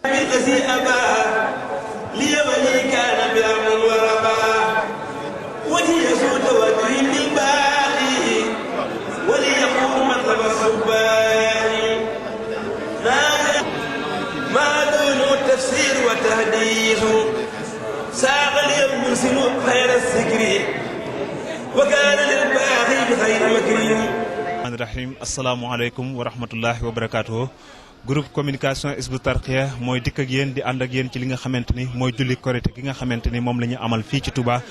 الذي أبى لي ولي كان بأمن وربا وجه سود وجه بالباقي وليقول مطلب الصباح ما دون التفسير والتحديث ساق لي المرسل خير الذكر وكان للباقي بخير مكرم. rahim asalaamaaleykum wa rahmatullahi wa barakaatuhu. Groupe communication Hizbut Tarqiyyah mooy dikk ak yéen di ànd ak yéen ci li nga xamante ni mooy julli korite gi nga xamante ni moom la ñu amal fii ci Touba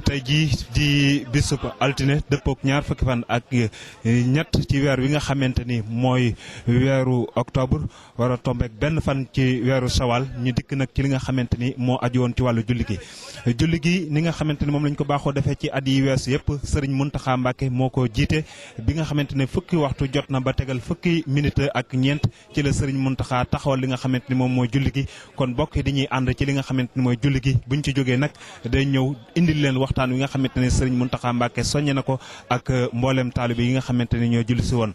tey jii di bisub altine dëppook ñaar fukki fan ak ñett ci weer wi nga xamante ni mooy weeru octobre war a tombeek benn fan ci weeru sawal ñu dikk nag ci li nga xamante ni moo aju woon ci wàllu julli gi ni nga xamante ni moom lañ ko baaxoo defee ci at yi weesu yëpp Serigne Mountakha Mbacké moo ko jiite bi nga xamante ne fukki waxtu jot na ba tegal fukki minute ak ñeent ci la Serigne Mountakha taxawal li nga xamante ni moom mooy julli gi kon bokk dañuy ànd ci li nga xamante ni mooy julli gi buñ ci jógee nag day ñëw indil leen waxtaan wi nga xamante ne Serigne Mountakha Mbacké soññe na ko ak mboolem taalibe yi nga xamante ni ñoo julli si woon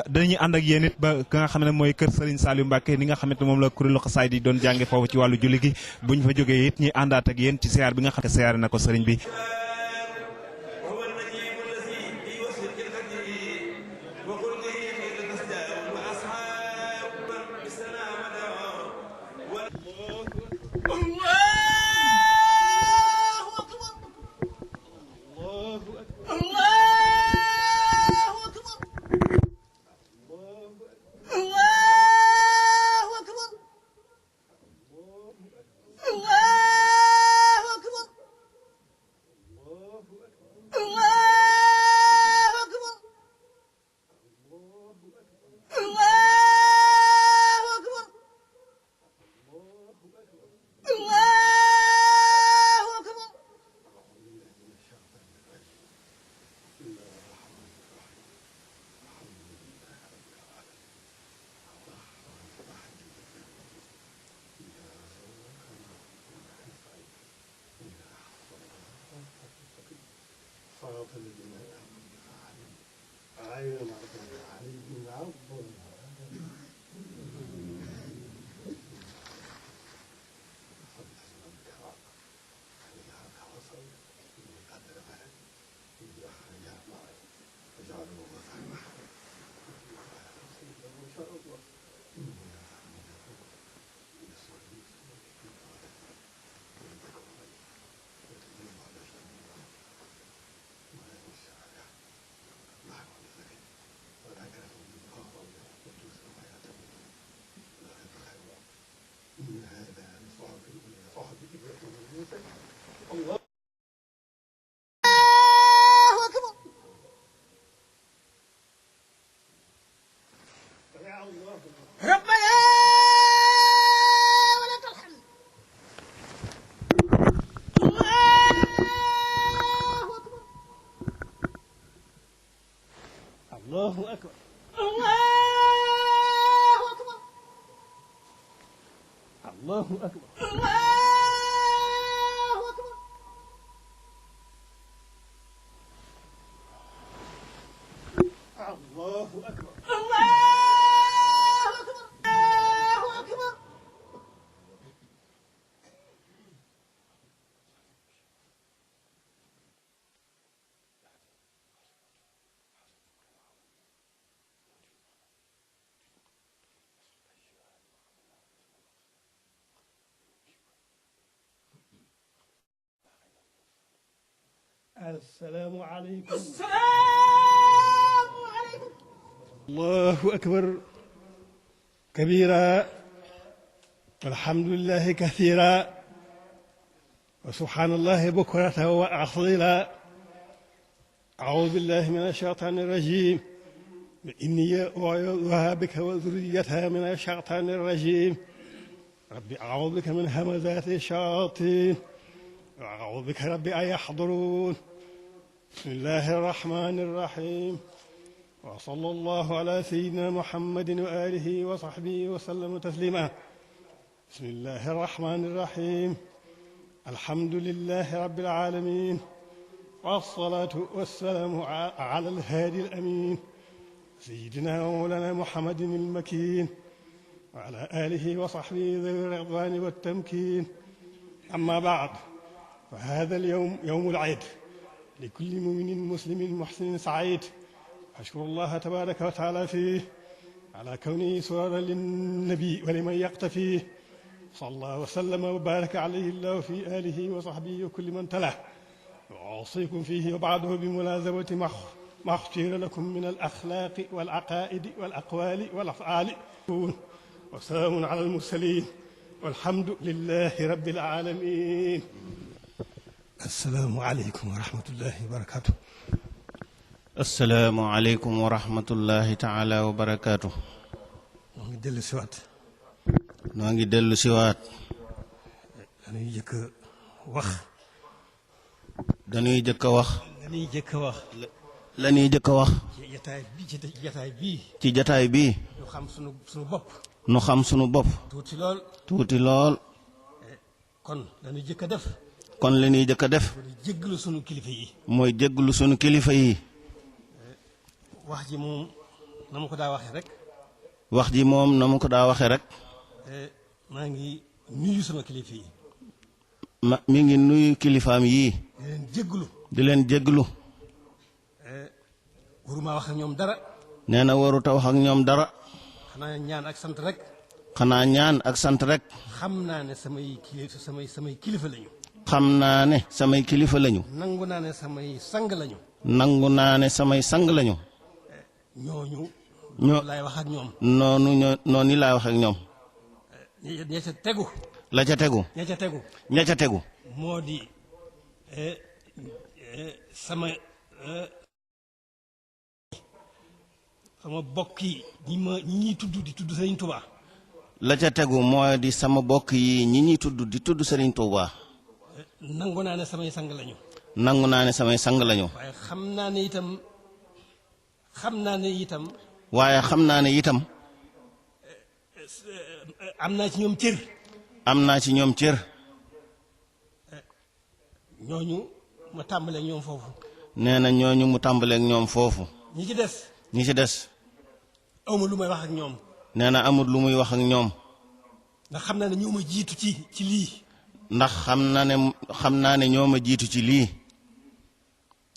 dañuy ànd ak yéen it ba ka nga xam ne mooy kër Serigne Saliou Mbacké ni nga xamante ne moom la kuréelu xasaay di doon jànge foofu ci wàllu julli gi buñ fa jógee it ñuy àndaat ak yéen ci siyaar bi nga xam ne siyaare na ko Serigne bi. الله أكبر الله أكبر الله أكبر السلام عليكم. السلام عليكم. الله أكبر كبيرا والحمد لله كثيرا وسبحان الله بكرة وأصيلا. أعوذ بالله من الشيطان الرجيم. إني أعوذ بك وذريتها من الشيطان الرجيم. ربي أعوذ بك من همزات الشياطين وأعوذ بك ربي أن يحضرون. بسم الله الرحمن الرحيم وصلى الله على سيدنا محمد وآله وصحبه وسلم تسليما. بسم الله الرحمن الرحيم الحمد لله رب العالمين والصلاة والسلام على الهادي الأمين سيدنا ومولانا محمد المكين وعلى آله وصحبه ذوي الرضوان والتمكين. أما بعد، فهذا اليوم يوم العيد لكل مؤمن مسلم محسن سعيد، أشكر الله تبارك وتعالى فيه على كونه سرورا للنبي ولمن يقتفيه، صلى الله وسلم وبارك عليه الله في آله وصحبه وكل من تلاه. وأوصيكم فيه وبعده بملازمة ما اختير لكم من الأخلاق والعقائد والأقوال والأفعال. وسلام على المرسلين والحمد لله رب العالمين. السلام عليكم ورحمة الله وبركاته. assalaamu aleykum wa rahmatullahi taala wa barakaatu. noo ngi dellu siwaat. noo ngi dellu siwaat. dañuy jëkk a wax. dañuy jëkk a wax. dañuy jëkk a wax. la ñuy jëkk a wax. ci jataay bi ci jataay bii. ci jataay bii. ñu xam sunu bopp. nu xam sunu bopp. tuuti lool. tuuti lool. kon dañuy jëkk a def. kon li ñuy jëkk a def. dañuy jégglu sunu kilifa yi. mooy jégglu sunu kilifa yi. wax ji moom na ma ko daa waxee rek. wax ji moom na mu ko daa waxee rek. maa ngi nuyu sama kilifa yi. mi ngi nuyu kilifaam yii. di leen jégglu. di leen jégglu. waruma wax ak ñoom dara. nee na warut a wax ak ñoom dara. xanaa ñaan ak sant rek. xanaa ñaan ak sant rek. xam naa ne samay kilifa lañu. xam naa ne samay kilifa lañu. nangu naa ne samay sang lañu. nangu naa ne samay sang lañu. ñooñu. ñoo laay wax ak ñoom. noonu laay wax ak ñoom. ña ca tegu. la ca tegu. ña ca tegu. ña ca tegu. moo di sama bokk yi ñi ñuy tudd di tudd Serigne Touba. la ca tegu moo di sama bokk yi ñi ñuy tudd di tudd Serigne Touba. nangu naa ne samay sang lañu. nangu naa ne samay sang lañu. waaye xam naa ne itam. waaye xam naa ne itam. am naa ci ñoom cër. am naa ci ñoom cër. ñooñu ma tàmbaleeg ñoom foofu. nee na ñooñu mu tàmbaleeg ñoom foofu. ñi ci des. ñi ci des. awma lu may wax ak ñoom. nee na amul lu muy wax ak ñoom. ndax xam naa ne ñoo ma jiitu ci lii. ndax xam naa ne ñoo ma jiitu ci lii.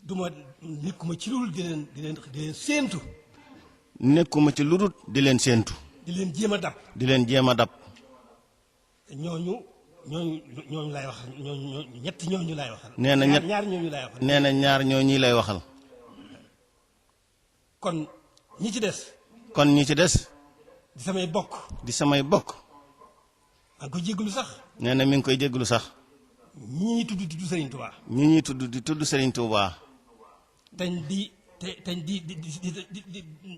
duma nekkuma ci ludul di leen séentu. nekkuma ci ludul di leen séentu. di leen jéem a dab. di leen jéem a dab. ñooñu laay wax ñett ñooñu laay waxal. nee na ñaar ñooñu laay waxal. nee na ñaar ñooñu lay waxal. kon ñi ci des. kon ñi ci des. di samay bokk. di samay bokk. maa ngi koy jégalu sax. nee na mi ngi koy jégalu sax. ñi ñuy tudd di tudd Serigne Touba. ñi ñuy tudd di tudd Serigne Touba. tañ di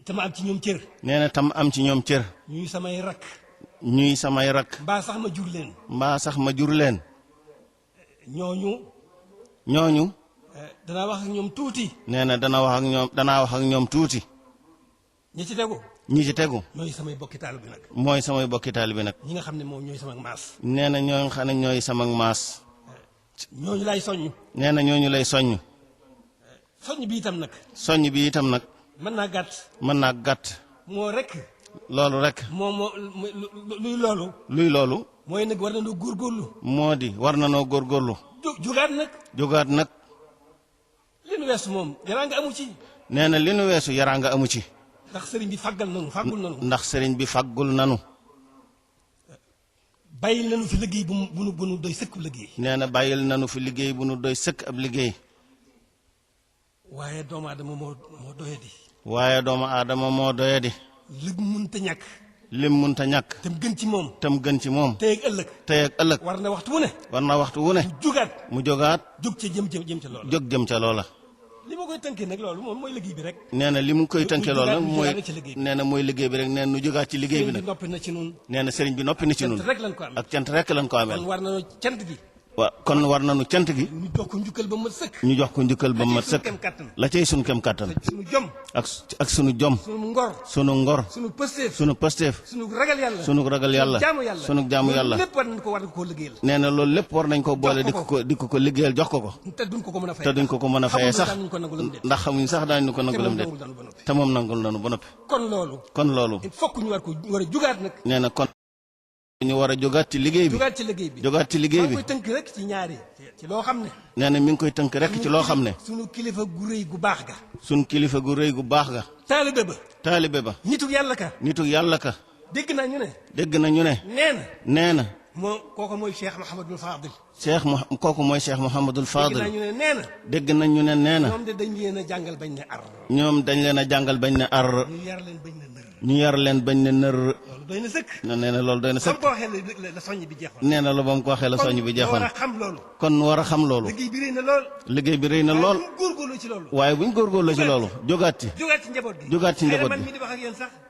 tama am ci ñoom cër. nee na tam am ci ñoom cër. ñuy samay rakk. ñuy samay rakk. mbaa sax ma jur leen. mbaa sax ma jur leen. ñooñu. danaa wax ak ñoom tuuti. nee na danaa wax ak ñoom tuuti. ñi ci tegu. ñi ci tegu. mooy samay bokki taal bi nag. mooy samay bokki taal bi nag. ñi nga xam ne moom ñooy sama maas. nee na ñoo xam ne ñooy sama maas. ñooñu lay soññ. nee na ñooñu lay soññ. soññ bi itam nag. soññ bi itam nag. mën naa gàtt. mën naa gàtt. moo rek. loolu rek. luy loolu. luy loolu. mooy nag war na noo góorgóorlu. moo di war na noo góorgóorlu. jógaat nag. jógaat nag. li nu weesu moom yaraa nga amu ci. nee na li nu weesu yaraa nga amu ci. ndax sëriñ bi fàggul nanu. ndax sëriñ bi fàggul nanu. bàyyil nanu fi liggéey bu nu doy sëkk liggéey. nee na bàyyil nanu fi liggéey bu nu doy sëkk ab liggéey. waaye doomu aadama moo doyadi. waaye doomu aadama moo doyadi. lim munta ñàkk. lim munta ñàkk. tam gën ci moom. tam gën ci moom. tey ak ëllëg. tey ak ëllëg. war na waxtu wu ne. war na waxtu wu ne. mu jógaat. jóg ca jëm ca loola. jóg jëm ca loola. li ma koy tënkee nag loolu moom mooy liggéey bi rek. nee na li mu koy tënkee loolu nag mooy nee na mooy liggéey bi rek nee na nu jógaat ci liggéey bi nag. noppi na ci nun. nee na sëriñ bi noppi na ci nun. cant rek lañ ko amee. ak cant rek lañ ko amee. kon war nañoo cant gi. wa kon war nañu cant gi ñu jox ko njukkal ba mat sëkk. ñu jox ko njukkal ba mat sëkk la cay sunu kem kattan suñu jom. ak sunu jom suñu ngor. sunu ngor suñu pësteef. sunu pasteef suñu ragal yàlla. sunu ragal yàlla sunu jaamu yàlla lépp war nañ ko liggéeyal. nee na loolu lépp war nañ ko boole di ko liggéeyal jox ko te duñ ko mën a fay te duñ ko mën a fayee sax ndax xamuñ sax daañu ko nangulam de te moom nangul nañu ba noppi kon loolu il faut que ñu war a jugaat nag. nee na kon ñu war a jógaat ci liggéey bi jógaat ci liggéey bi koy tënk rek ci ñaari ci loo xam ne. nee na mi ngi koy tënk rek ci loo xam ne. sunu kilifa gu rëy gu baax ga. sunu kilifa gu rëy gu baax ga. taalibe ba. nitu yàlla ka. dégg nañu ne. nee na. kooku mooy Cheikh Mouhamadul Fadil. kooku mooy Cheikh Mouhamadul Fadil. dégg nañu ne nee na. ñoom de dañ leen a jàngal bañ ne ar. ñoom dañ leen a jàngal bañ ne ar. ñu yar leen bañ ne nër. loolu doy na sëkk. nee na loolu doy na sëkk. ba mu ko waxee la soññ bi jeexoon. nee na la ba mu ko waxee la soññ bi jeexoon. kon war a xam loolu. liggéey bi rëy na lool. waaye buñ góorgóorlu ci loolu. jógaat ci njaboot gi.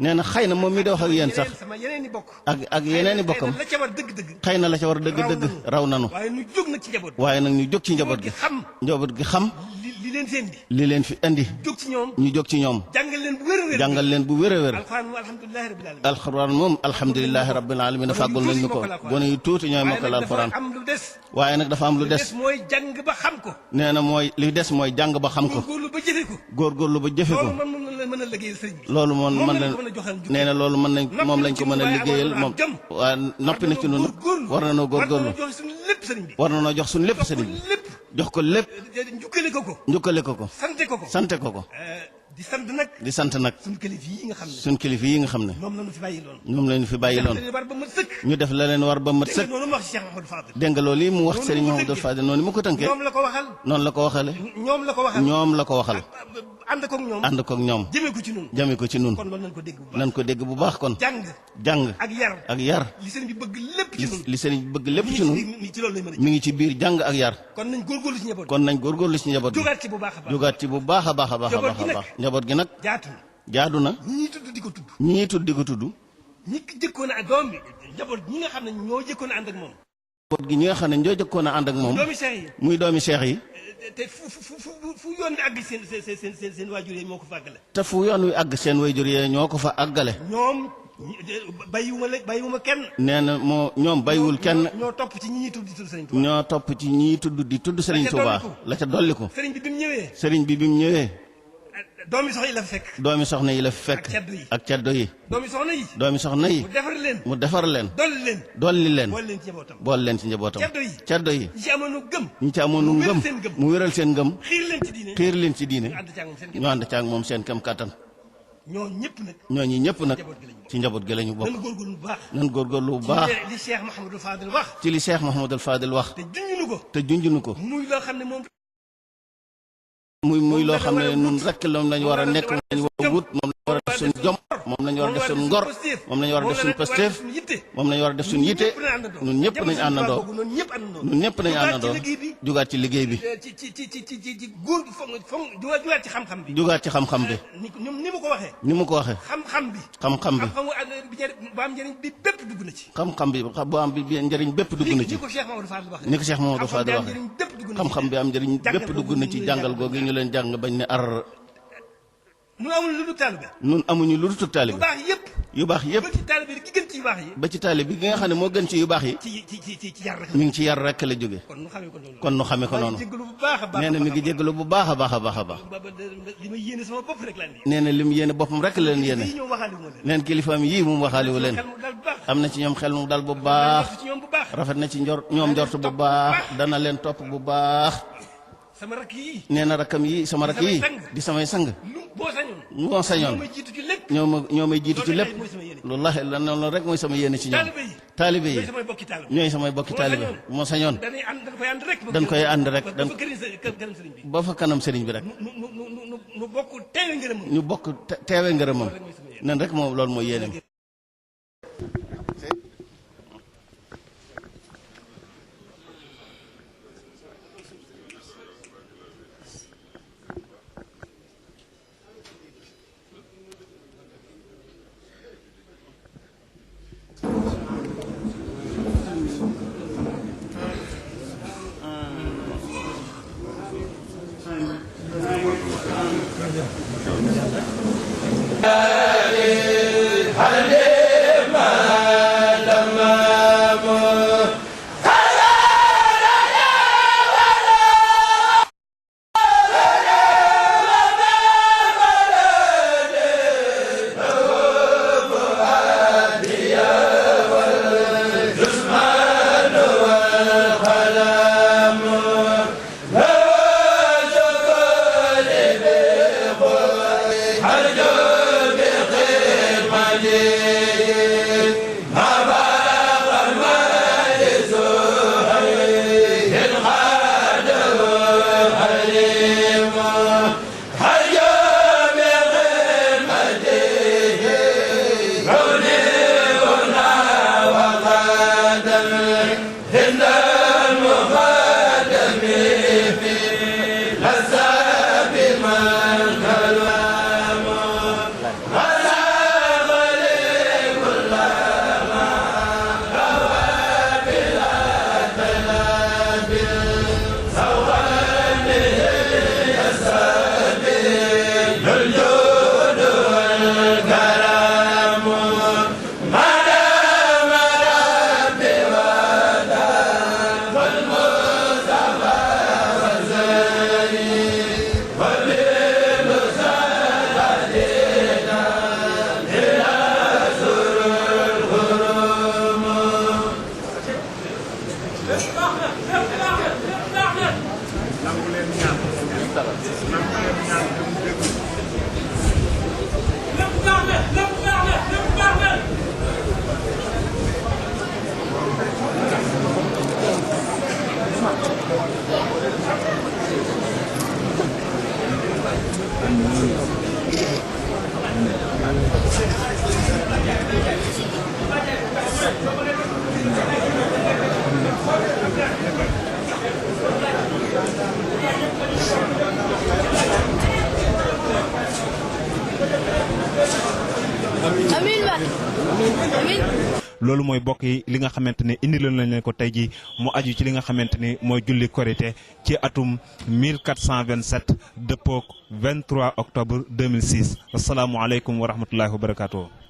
nee na xëy na moom mi di wax ak yéen sax. ak yeneen i bokkam. xëy na la ca war dëgg-dëgg raw nanu. waaye nag ñu jóg ci njaboot gi. njaboot gi xam. li leen fi indi. ñu jóg ci ñoom. jàngal leen bu wér a wér. alxuraan moom alhamdulilahi rabbil alamin fàggul nañ ñu ko. gone yu tuuti ñooy mokkal alxuraan. waaye nag dafa am lu des. nee na li des mooy jàng ba xam ko. góorgóorlu ba jëfe ko. loolu nee na loolu moom lañ ko mën a liggéeyal moom. waaye noppi na ci noonu. war na noo góorgóorlu. war na noo jox suñu lépp sëriñ bi. jox ko lépp. njukkale ko. sante ko. di sant nag. suñ kilifa yi nga xam ne. ñoom lañu fi bàyyi loon. ñu def la leen war ba mat sëkk. dégg nga loolu yi mu wax Serigne Mouhamadou Fadil noonu mu ko tënkee. noonu la ko waxale. ñoom la ko waxal. ànd koog ñoom. jëme ko ci nun. nan ko dégg bu baax kon. jàng. ak yar. li sëriñ bi bëgg lépp ci nun. mi ngi ci biir jàng ak yar. kon nañ góorgóorlu ci njaboot gi. jógaat ci bu baax a baax a baax a baax. njaboot gi nag. jaadu na. ñii tudd di ko tudd. ñi jëkkoon a doom bi njaboot ñi nga xam ne ñoo jëkkoon a ànd ak moom. njaboot gi ñi nga xam ne ñoo jëkkoon a ànd ak moom. muy doomi seex yi. te fu yoon wi àgg seen waajur yi moo ko fa àggale. te fu yoon wi àgg seen waajur yi ñoo ko fa àggale. ñoom bàyyiwuma kenn. nee na ñoom bàyyiwul kenn. ñoo topp ci ñi tudd di tudd Serigne Touba. ñoo topp ci ñi tudd di tudd Serigne Touba. la ca dolli ko. Serigne bi bi mu ñëwee. doomi soxna yi la fi fekk. ak ceddo yi. doomi soxna yi. mu defar leen. dolli leen. bool leen ci njabootam. ceddo yi. ñi ci amoonu ngëm. mu wéral seen ngëm. xiir leen ci diine. ñu ànd caag moom seen kam kàttan. ñooñu ñëpp nag. ci njaboot gi lañu bokk. nan góorgóorlu bu baax. ci li Cheikh Mouhamadou Fadil wax. te junjunu ko. muy loo xam ne nun rek moom lañu war a nekk moom lañu war a wut moom lañu war a def suñu jom moom lañu war a def suñu ngor moom lañu war a def suñu pasteef moom lañu war a def suñu yitte nun ñëpp nañ àndandoo jugaat ci liggéey bi jugaat ci xam-xam bi ni mu ko waxee xam-xam bi xam-xam bi bu am njëriñ bépp dugg na ci ni ko Cheikh Mamadou Fadil waxee xam-xam bi am njëriñ bépp dugg na ci jàngal googu ñu leen jàng bañ ne ar. nun amuñu lu dul taalibe yu baax yëpp ba ci taalibe bi nga xam ne moo gën ci yu baax yi mi ngi ci yar rek la jóge kon nu xamee ko noonu nee na mi ngi jégalu bu baax a baax a baax a baax nee na lim yéene boppam rek la leen yéene neen kilifaam yii moom waxaaliwu leen am na ci ñoom xel mu dal bu baax rafet na ci ñoom njort bu baax dana leen topp bu baax nee na rakkam yi sama rakk yi di samay sang moo sañoon ñoo may jiitu ci lépp wallahi la noonu rek mooy sama yéene ci ñoom taalibe yi ñooy samay bokki taalibe moo sañoon dañ koy ànd rek ba fa kanam sëriñ bi rek ñu bokk teewe ngërëmam nen rek moom loolu mooy yéeneem loolu mooy bokk yi li nga xamante ne indi loon lañ leen ko tey ji mu aju ci li nga xamante ni mooy julli korité ci atum 1427 dëppook 23 octobre 2006 asalaamualeykum wa rahmatullahi wa barakaatu.